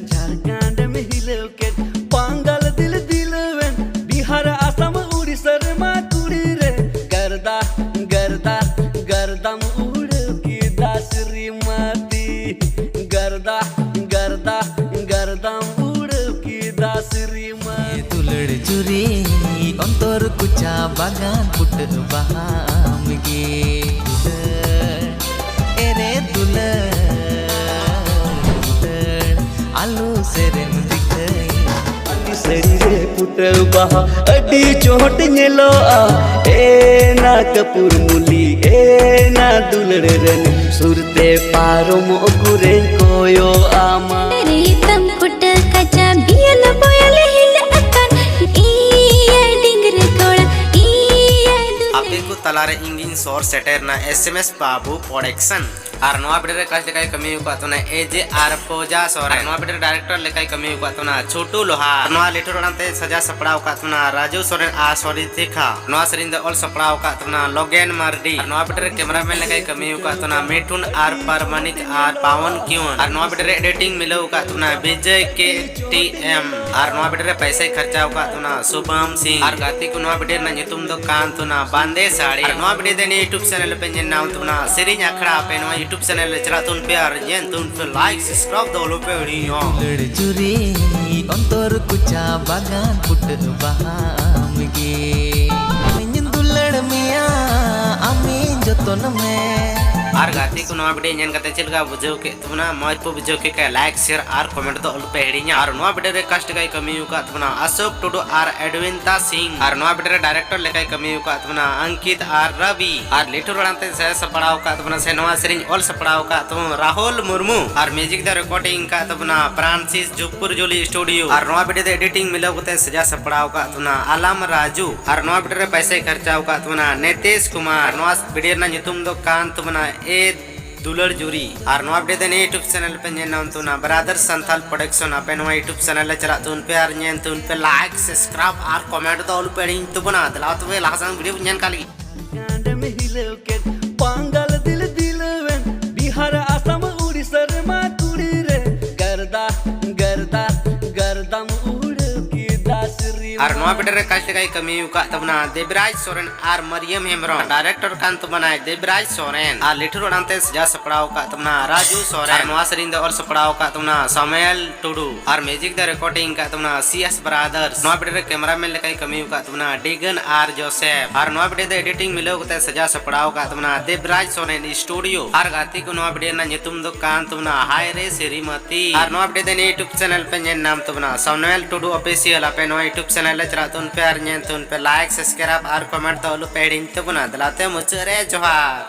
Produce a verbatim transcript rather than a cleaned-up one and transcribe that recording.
ᱡᱷᱟᱲᱠᱷᱚᱸᱰ ᱮᱢ ᱦᱤᱞᱟᱹᱣ ᱠᱮᱫ, ᱯᱟᱸᱜᱟᱞ ᱫᱤᱞ ᱫᱤᱞᱟᱹᱣᱮᱱ, ᱵᱤᱦᱟᱨ ᱟᱥᱟᱢ ᱩᱲᱤᱥᱥᱟ ᱨᱮᱢᱟ ᱠᱩᱲᱤ ᱨᱮ, ᱜᱟᱨᱫᱟ ᱜᱟᱨᱫᱟ ᱜᱟᱨᱫᱟᱢ ᱩᱲᱟᱹᱣ ᱠᱮᱫᱟ ᱥᱨᱤᱢᱟᱛᱤ, ᱜᱟᱨᱫᱟ ᱜᱟᱨᱫᱟ ᱜᱟᱨᱫᱟᱢ ᱩᱲᱟᱹᱣ ᱠᱮᱫᱟ ᱥᱨᱤᱢᱟᱛᱤ᱾ ᱫᱩᱞᱟᱹᱲ ᱪᱩᱨᱤ ᱚᱱᱛᱚᱨ ᱠᱚᱪᱟ ᱵᱟᱜᱟᱱ ᱯᱷᱩᱴᱟᱹᱜ ᱵᱟᱦᱟ ᱟᱢᱜᱮ᱾ ᱫᱩᱞᱟᱹᱲ ᱮᱨᱮ ᱫᱩᱞᱟᱹᱲ, ᱫᱩᱞᱟᱹᱲ ᱟᱞᱩ ᱥᱮᱨᱮᱧ ᱫᱤᱠᱷᱟᱹᱭ᱾ ᱟᱹᱰᱤ ᱥᱟᱹᱲᱤ ᱨᱮ ᱯᱷᱩᱴᱟᱹᱣ ᱵᱟᱦᱟ ᱟᱹᱰᱤ ᱪᱚᱦᱚᱴ ᱧᱮᱞᱚᱜᱼᱟ᱾ ᱮ ᱱᱟ ᱠᱟᱹᱯᱩᱨ ᱢᱩᱞᱤ, ᱮ ᱱᱟ ᱫᱩᱞᱟᱹᱲ ᱨᱮᱱ ᱥᱩᱨᱛᱮ ᱯᱟᱨᱚᱢᱚᱜ ᱜᱩᱨᱮᱧ ᱠᱚᱭᱚᱜ ᱟᱢᱟ᱾ ᱨᱤᱛᱟᱢ ᱠᱷᱩᱴᱟᱹ ᱠᱟᱪᱟ ᱵᱤᱭᱟᱞ ᱵᱚᱭᱟᱞ ᱦᱤᱞᱟᱹᱜ ᱟᱠᱟᱱ᱾ ᱤᱭᱟᱹ ᱰᱤᱝᱨᱤ ᱠᱚᱲᱟ, ᱤᱭᱟᱹ ᱫᱩᱞᱟᱹᱲ᱾ ᱟᱯᱮ ᱠᱚ ᱛᱟᱞᱟᱨᱮ ᱤᱧ ᱜᱤᱧ ᱥᱚᱦᱚᱨ ᱥᱮᱴᱮᱨ ᱮᱱᱟ, ᱮᱥ ᱮᱢ ᱮᱥ ᱵᱟᱵᱩ ᱯᱨᱚᱰᱟᱠᱥᱚᱱ᱾ ᱟᱨ ᱱᱚᱣᱟ ᱵᱷᱤᱰᱤᱭᱳ ᱨᱮ ᱠᱟᱥᱴ ᱞᱮᱠᱟᱭ ᱠᱟᱹᱢᱤ ᱟᱠᱟᱫ ᱛᱟᱵᱚᱱᱟ ᱮ ᱡᱮ ᱟᱨ ᱯᱚᱡᱟ ᱥᱚᱨᱮᱱ᱾ ᱟᱨ ᱱᱚᱣᱟ ᱵᱷᱤᱰᱤᱭᱳ ᱨᱮ ᱰᱟᱭᱨᱮᱠᱴᱚᱨ ᱞᱮᱠᱟᱭ ᱠᱟᱹᱢᱤ ᱟᱠᱟᱫ ᱛᱟᱵᱚᱱᱟ ᱪᱷᱳᱴᱩ ᱞᱳᱦᱟ᱾ ᱟᱨ ᱱᱚᱣᱟ ᱞᱤᱴᱷᱩᱨ ᱟᱲᱟᱝ ᱛᱮ ᱥᱟᱡᱟᱣ ᱥᱟᱯᱲᱟᱣ ᱟᱠᱟᱫ ᱛᱟᱵᱚᱱᱟ ᱨᱟᱡᱩ ᱥᱚᱨᱮᱱ ᱟᱨ ᱥᱚᱨᱤᱛᱤᱠᱷᱟ᱾ ᱱᱚᱣᱟ ᱥᱮᱨᱮᱧ ᱫᱚ ᱚᱞ ᱥᱟᱯᱲᱟᱣ ᱟᱠᱟᱫ ᱛᱟᱵᱚᱱᱟ ᱞᱚᱜᱮᱱ ᱢᱟᱨᱰᱤ᱾ ᱟᱨ ᱱᱚᱣᱟ ᱵᱷᱤᱰᱤᱭᱳ ᱨᱮ ᱠᱮᱢᱮᱨᱟᱢᱮᱱ ᱞᱮᱠᱟᱭ ᱠᱟᱹᱢᱤ ᱟᱠᱟᱫ ᱛᱟᱵᱚᱱᱟ ᱢᱤᱴᱷᱩᱱ ᱟᱨ ᱯᱟᱨᱢᱟᱱᱤᱠ ᱟᱨ ᱯᱟᱣᱚᱱ ᱠᱤᱣᱚᱱ᱾ ᱟᱨ ᱱᱚᱣᱟ ᱵᱷᱤᱰᱤᱭᱳ ᱨᱮ ᱮᱰᱤᱴᱤᱝ ᱢᱤᱞᱟᱹᱣ ᱟᱠᱟᱫ ᱛᱟᱵᱚᱱᱟ ᱵᱤᱡᱚᱭ ᱠᱮ ᱴᱤ ᱮᱢ᱾ ᱟᱨ ᱱᱚᱣᱟ ᱵᱷᱤᱰᱤᱭᱳ ᱨᱮ ᱯᱟᱭᱥᱟᱭ ᱠᱷᱚᱨᱪᱟ ᱟᱠᱟᱫ ᱛᱟᱵᱚᱱᱟ ᱥᱩᱵᱷᱟᱢ ᱥᱤᱝ᱾ ᱟᱨ ᱜᱟᱛᱮ ᱠᱚ, ᱱᱚᱣᱟ ᱵᱷᱤᱰᱤᱭᱳ ᱨᱮᱱᱟᱜ ᱧᱩᱛᱩᱢ ᱫᱚ ᱠᱟᱱ ᱛᱟᱵᱚᱱᱟ ᱵᱟᱸᱫᱮ ᱥᱟᱹᱲᱤ᱾ ᱟᱨ ᱱᱚᱣᱟ ᱵᱷᱤᱰᱤᱭᱳ ᱫᱚ ᱱᱤᱭᱟᱹ YouTube ᱪᱮᱱᱮᱞ ᱨᱮᱯᱮ ᱧᱮᱞ ᱧᱟᱢ ᱛᱟᱵᱚᱱᱟ ᱥᱮᱨᱮᱧ ᱟᱠᱷᱲᱟ᱾ ᱟᱯᱮ ᱱᱚᱣᱟ YouTube ᱪᱮᱱᱮᱞ ᱨᱮ ᱪᱟᱞᱟᱜ ᱛᱟᱵᱚᱱ ᱯᱮ ᱟᱨ ᱧᱮᱞ ᱛᱟᱵᱚᱱ ᱯᱮ, ᱞᱟᱭᱤᱠ ᱥᱟᱵᱥᱠᱨᱟᱭᱤᱵ ᱫᱚ ᱟᱞᱚᱯᱮ ᱦᱤᱲᱤᱧᱟ᱾ ᱫᱩᱞᱟᱹᱲ ᱪᱩᱨᱤ ᱚᱱᱛᱚᱨ ᱠᱚᱪᱟ ᱵᱟᱜᱟᱱ ᱯᱷᱩᱴᱟᱹᱜ ᱵᱟᱦᱟ ᱟᱢᱜᱮ᱾ ᱟᱢᱤᱧ ᱫᱩᱞᱟᱹᱲ ᱢᱮᱭᱟ, ᱟᱢᱤᱧ ᱡᱚᱛᱚᱱ ᱢᱮ᱾ ᱟᱨ ᱜᱟᱛᱮ ᱠᱚ, ᱱᱚᱣᱟ ᱵᱷᱤᱰᱤᱭᱳ ᱧᱮᱞ ᱠᱟᱛᱮ ᱪᱮᱫ ᱞᱮᱠᱟ ᱵᱩᱡᱷᱟᱹᱣ ᱠᱮᱫ ᱛᱟᱵᱚᱱᱟ? ᱢᱚᱡᱽ ᱯᱮ ᱵᱩᱡᱷᱟᱹᱣ ᱠᱮᱫ ᱠᱷᱟᱡ ᱞᱟᱭᱤᱠ, ᱥᱮᱭᱟᱨ ᱟᱨ ᱠᱚᱢᱮᱱᱴ ᱫᱚ ᱟᱞᱚᱯᱮ ᱦᱤᱲᱤᱧᱟ᱾ ᱟᱨ ᱱᱚᱣᱟ ᱵᱷᱤᱰᱤᱭᱳ ᱨᱮ ᱠᱟᱥᱴ ᱞᱮᱠᱟᱭ ᱠᱟᱹᱢᱤ ᱟᱠᱟᱫ ᱛᱟᱵᱚᱱᱟ ᱚᱥᱳᱠ ᱴᱩᱰᱩ ᱟᱨ ᱮᱰᱣᱤᱱᱛᱟ ᱥᱤᱝ᱾ ᱟᱨ ᱱᱚᱣᱟ ᱵᱷᱤᱰᱤᱭᱳ ᱨᱮ ᱰᱟᱭᱨᱮᱠᱴᱚᱨ ᱞᱮᱠᱟᱭ ᱠᱟᱹᱢᱤ ᱟᱠᱟᱫ ᱛᱟᱵᱚᱱᱟ ᱚᱝᱠᱤᱛ ᱟᱨ ᱨᱚᱵᱤ᱾ ᱟᱨ ᱞᱤᱴᱷᱩᱨ ᱟᱲᱟᱝ ᱛᱮ ᱥᱮ ᱥᱟᱯᱲᱟᱣ ᱟᱠᱟᱫ ᱛᱟᱵᱚᱱᱟ ᱥᱮ ᱱᱚᱣᱟ ᱥᱮᱨᱮᱧ ᱚᱞ ᱥᱟᱯᱲᱟᱣ ᱟᱠᱟᱫ ᱛᱟᱵᱚᱱᱟ ᱨᱟᱦᱩᱞ ᱢᱩᱨᱢᱩ᱾ ᱟᱨ ᱢᱤᱭᱩᱡᱤᱠ ᱫᱚ ᱨᱮᱠᱚᱨᱰᱤᱝ ᱟᱠᱟᱫ ᱛᱟᱵᱚᱱᱟ ᱯᱨᱟᱱᱥᱤᱥ ᱡᱩᱯᱩᱨ ᱡᱩᱞᱤ ᱥᱴᱩᱰᱤᱭᱳ᱾ ᱟᱨ ᱱᱚᱣᱟ ᱵᱷᱤᱰᱤᱭᱳ ᱫᱚ ᱮᱰᱤᱴᱤᱝ ᱢᱤᱞᱟᱹᱣ ᱠᱟᱛᱮ ᱥᱟᱡᱟᱣ ᱥᱟᱯᱲᱟᱣ ᱟᱠᱟᱫ ᱛᱟᱵᱚᱱᱟ ᱟᱞᱟᱢ ᱨᱟᱡᱩ᱾ ᱟᱨ ᱱᱚᱣᱟ ᱵᱷᱤᱰᱤᱭᱳ ᱨᱮ ᱯᱟᱭᱥᱟᱭ ᱠᱷᱚᱨᱪᱟ ᱟᱠᱟᱫ ᱛᱟᱵᱚᱱᱟ ᱱᱤᱛᱤᱥ ᱠᱩᱢᱟᱨ᱾ ᱟᱨ ᱱᱚᱣᱟ ᱵᱷᱤᱰᱤᱭᱳ ᱨᱮᱱᱟᱜ ᱧᱩᱛᱩᱢ ᱫᱚ ᱠᱟᱱ ᱛᱟᱵᱚᱱᱟ ᱮ ᱫᱩᱞᱟᱹᱲ ᱡᱩᱨᱤ᱾ ᱟᱨ ᱱᱚᱣᱟ ᱵᱷᱤᱰᱤᱭᱳ ᱫᱚ ᱱᱤᱭᱟᱹ YouTube ᱪᱮᱱᱮᱞ ᱯᱮ ᱧᱮᱞ ᱧᱟᱢ ᱛᱟᱵᱚᱱᱟ ᱵᱨᱟᱫᱟᱨ ᱥᱟᱱᱛᱷᱟᱞ ᱯᱨᱚᱰᱟᱠᱥᱚᱱ᱾ ᱟᱯᱮ ᱱᱚᱣᱟ YouTube ᱪᱮᱱᱮᱞ ᱨᱮ ᱪᱟᱞᱟᱜ ᱛᱟᱵᱚᱱ ᱯᱮ ᱟᱨ ᱧᱮᱞ ᱛᱟᱵᱚᱱ ᱯᱮ, ᱞᱟᱭᱤᱠ, ᱥᱟᱵᱥᱠᱨᱟᱭᱤᱵ ᱟᱨ ᱠᱚᱢᱮᱱᱴ ᱫᱚ ᱟᱞᱚ ᱯᱮ ᱦᱤᱲᱤᱧ ᱛᱟᱵᱚᱱᱟ᱾ ᱫᱮᱞᱟ ᱛᱚᱵᱮ ᱞᱟᱦᱟ ᱥᱮᱫ ᱵᱷᱤᱰᱤᱭᱳ ᱵᱚᱱ ᱧᱮᱞ ᱠᱟᱜ ᱞᱮᱜᱮ᱾ ᱜᱟᱸᱰᱮᱢ ᱦᱤᱞᱟᱹᱣ ᱠᱮᱫ, ᱯᱟᱸᱜᱟᱞ ᱫᱤᱞ ᱫᱤᱞᱟᱹᱣᱮᱱ, ᱵᱤᱦᱟᱨ ᱟᱥᱟᱢ ᱩᱲᱤᱥᱥᱟ ᱨᱮᱢᱟ ᱠᱩᱲᱤ ᱨᱮ, ᱜᱟᱨᱫᱟ ᱱᱚᱣᱟ video ᱨᱮ cast ᱞᱮᱠᱟᱭ ᱠᱟᱹᱢᱤ ᱟᱠᱟᱫ ᱛᱟᱵᱚᱱᱟ ᱫᱮᱵᱽᱨᱟᱡᱽ ᱥᱚᱨᱮᱱ ᱟᱨ ᱢᱟᱨᱤᱭᱟᱢ ᱦᱮᱢᱵᱨᱚᱢ᱾ Director ᱠᱟᱱ ᱛᱟᱵᱚᱱᱟᱭ ᱫᱮᱵᱽᱨᱟᱡᱽ ᱥᱚᱨᱮᱱ ᱟᱨ ᱞᱤᱴᱷᱩᱨ ᱟᱲᱟᱝ ᱛᱮ ᱥᱟᱡᱟᱣ ᱥᱟᱯᱲᱟᱣ ᱟᱠᱟᱫ ᱛᱟᱵᱚᱱᱟ ᱨᱟᱡᱩ ᱥᱚᱨᱮᱱ᱾ ᱟᱨ ᱱᱚᱣᱟ ᱥᱮᱨᱮᱧ ᱫᱚ ᱚᱞ ᱥᱟᱯᱲᱟᱣ ᱟᱠᱟᱫ ᱛᱟᱵᱚᱱᱟ ᱥᱟᱢᱩᱭᱮᱞ ᱴᱩᱰᱩ ᱟᱨ music ᱫᱚ recording ᱟᱠᱟᱫ ᱛᱟᱵᱚᱱᱟ ᱥᱤ ᱮᱥ Brothers᱾ ᱱᱚᱣᱟ video ᱨᱮ cameraman ᱞᱮᱠᱟᱭ ᱠᱟᱹᱢᱤ ᱟᱠᱟᱫ ᱛᱟᱵᱚᱱᱟ ᱰᱤᱜᱟᱱ ᱟᱨ ᱡᱳᱥᱮᱯ᱾ ᱟᱨ ᱱᱚᱣᱟ video ᱫᱚ editing ᱢᱤᱞᱟᱹᱣ ᱠᱟᱛᱮ ᱥᱟᱡᱟᱣ ᱥᱟᱯᱲᱟᱣ ᱟᱠᱟᱫ ᱛᱟᱵᱚᱱᱟ ᱫᱮᱵᱽᱨᱟᱡᱽ ᱥᱚᱨᱮᱱ Studio᱾ ᱟᱨ ᱜᱟᱛᱮ ᱠᱚ, ᱱᱚᱣᱟ video ᱨᱮᱱᱟᱜ ᱧᱩᱛᱩᱢ ᱫᱚ ᱠᱟᱱ ᱛᱟᱵᱚᱱᱟ ᱦᱟᱭ ᱨᱮ ᱥᱨᱤᱢᱚᱛᱤ᱾ ᱟᱨ ᱱᱚᱣᱟ video ᱫᱚ ᱱᱤᱭᱟᱹ YouTube channel ᱯᱮ ᱧᱮᱞ ᱧᱟᱢ ᱛᱟᱵᱚᱱᱟ ᱥᱟᱢᱩᱭᱮᱞ ᱴᱩᱰᱩ Official᱾ ᱟᱯᱮ ᱱᱚᱣᱟ YouTube channel ᱨᱮ ᱪᱟᱞᱟᱜ ᱛᱟᱵᱚᱱ ᱯᱮ ᱟᱨ ᱧᱮᱞ ᱛᱟᱵᱚᱱ ᱯᱮ, like, subscribe ᱟᱨ comment ᱫᱚ ᱟᱞᱚ ᱯᱮ ᱦᱤᱲᱤᱧ ᱛᱟᱵᱚᱱᱟ᱾ ᱫᱮᱞᱟᱛᱮ ᱢᱩᱪᱟᱹᱫ ᱨᱮ ᱡᱚᱦᱟᱨ᱾